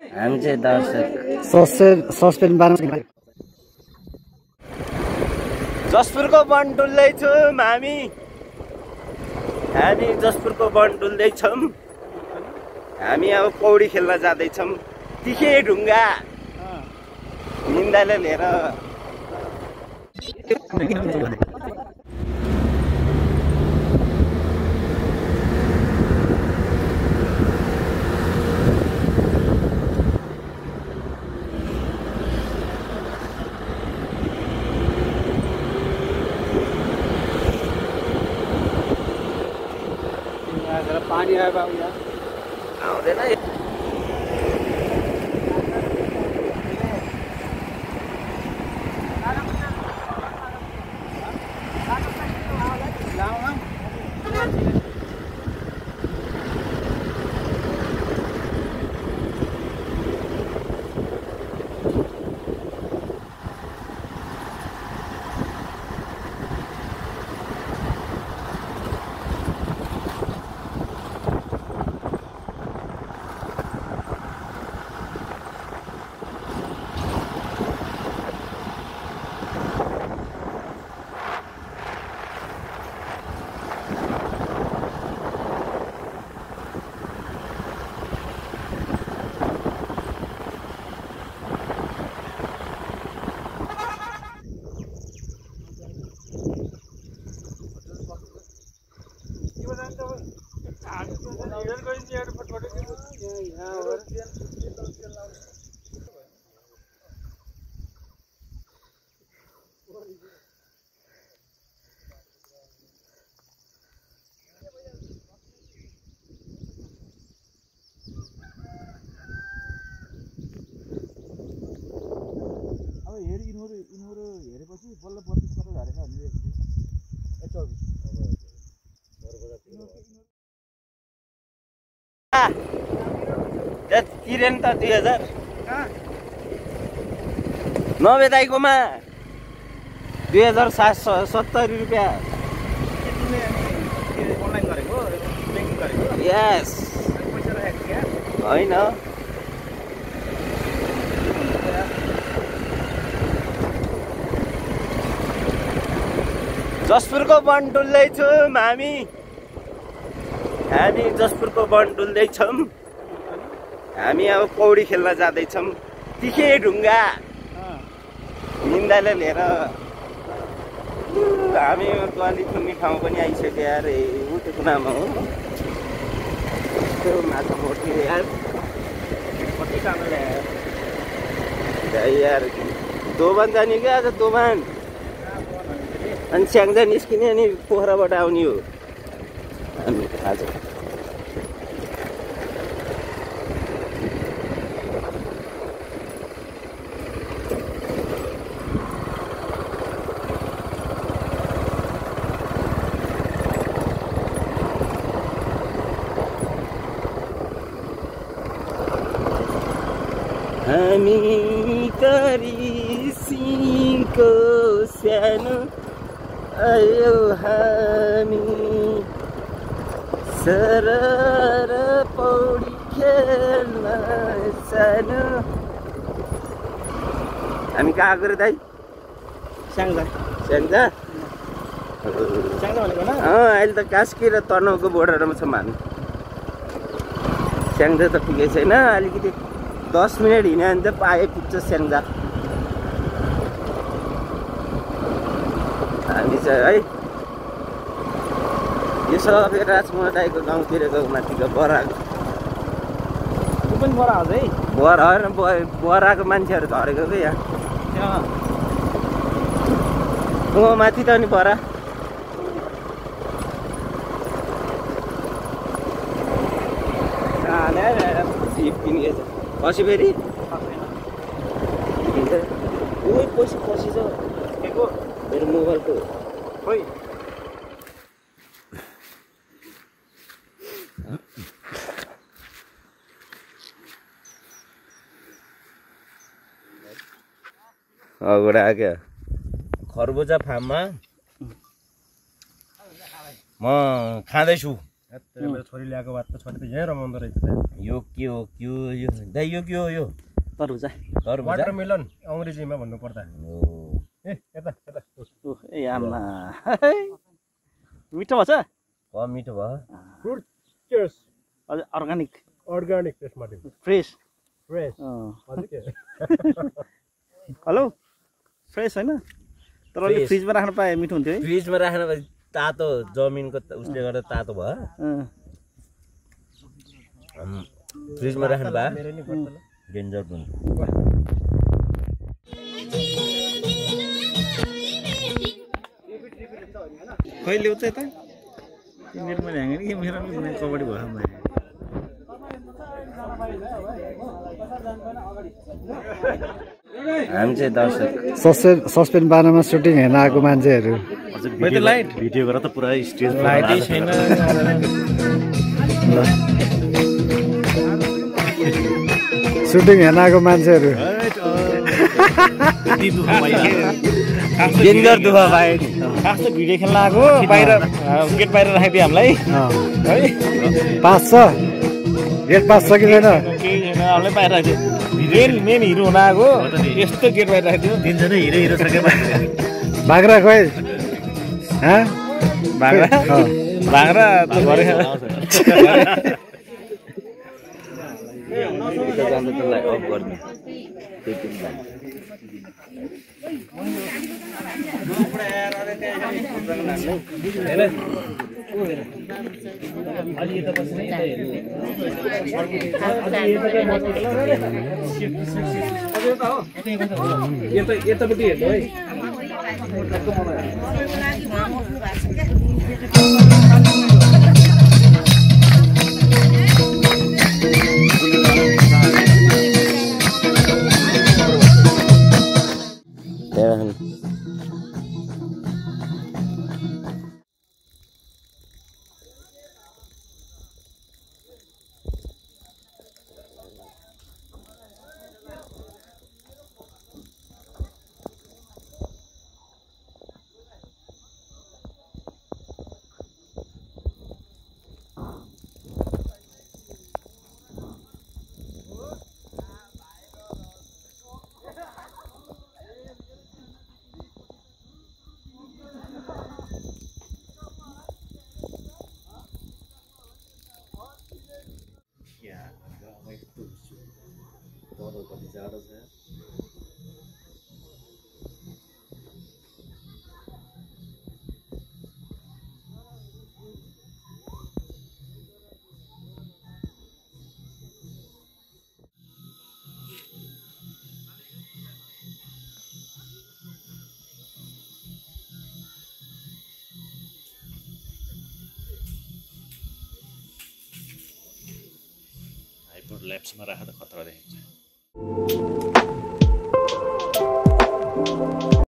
हामी चाहिँ दर्शक सस्पेन्ड बार्न जसपुरको वन डुल्दैछौँ हामी जसपुरको वन डुल्दैछौँ हामी अब पौडी खेल्न जाँदैछौँ तिखे ढुङ्गा निन्दाले लिएर पानी आयो बाबु यहाँ आउँदैन यिनीहरू हेरेपछि बल्ल 32 कता झारेछ हामीले तिरेन त 2000 नबेदाइकोमा 2770 रुपियाँ अनलाइन गरेको ब्याङ्किङ गरेको यस पैसा राखेको क्या होइन जसपुरको वन डुल्दैछौँ हामी जसपुरको वन डुल्दैछौँ हामी अब पौडी खेल्न जाँदैछौँ तिखे ढुङ्गा निन्दाले लिएर हामी गली खुल्ने ठाउँ पनि आइसक्यो यार त्यो कुनामा हो त्यो माछा मोटी यार कति काम ल्यायो यार दोभान जाने क्या आज दोभान अनि स्याङ्जा निस्किने अनि पोखराबाट आउने हो हामी आज हामी करिसीको सानो आयो हामी सरर पौडी खेल्न सानो हामी कहाँ गयो दाइ स्याङ्जा भनेको न अहिले त कास्की र तनहुको बोर्डरमा छौँ हामी स्याङ्जा त पुगेको छैन अलिकति 10 मिनट हिँड्यो भने त पाए पुग्छ स्याङ्जा हामी चाहिँ है यो सबै राजकुमार दाईको गाउँतिरको माथिको बराको पनि बरा हो है बराको मान्छेहरू झरेको क्या यहाँ माथि त नि बरा पछि फेरि पछि छ मेरो मोबाइलको खोइ अगाडि आयो खरबुजा फार्ममा म खाँदैछु मेरो छोरी ल्याएको बात त छोरी त यहीँ रमाउँदो रहेछ त यो के हो यो दाइ यो के हो यो तरबुजा वाटरमेलन अङ्ग्रेजीमा भन्नु पर्दा ए यता यता ए आमा मिठो भएछ मिठो भयो फ्रुट चियर्स अझ organic taste Martin fresh fresh हजुर के हेलो फ्रेस होइन तर अलि फ्रिजमा राख्न पाए मिठो हुन्थ्यो है फ्रिजमा राख्न तातो जमिनको उसले गर्दा तातो भयो फ्रिजमा राख्नु भए डेन्जर हुन्छ कहिले उता यता मेरो मैले ह्याङ्गे कि मेरो कबड्डी भयो हामी चाहिँ दर्शक सस्पेन्ड बाह्रमा सुटिङ हेर्न आएको मान्छेहरू भिडियो गरेर त पुरा स्टेज लाइटै छैन सुटिङ हेर्न आएको मान्छेहरू डेन्जर दुःख पाए खास त भिडियो खेल्न आएको बाहिर गेट बाहिर राखिदियो हामीलाई है पास छ गेट पास छ कि छैन केही छैन हामीलाई बाहिर राखिदियो मेन हिरो हुन आएको यस्तो गेट बाहिर राखिदियो तिनजना हिरो छ क्या बाख्रा खोइ भाग्रा त घरै यतापट्टि हेर्नु है ल्याप्समा राखेर खतरा देखिन्छ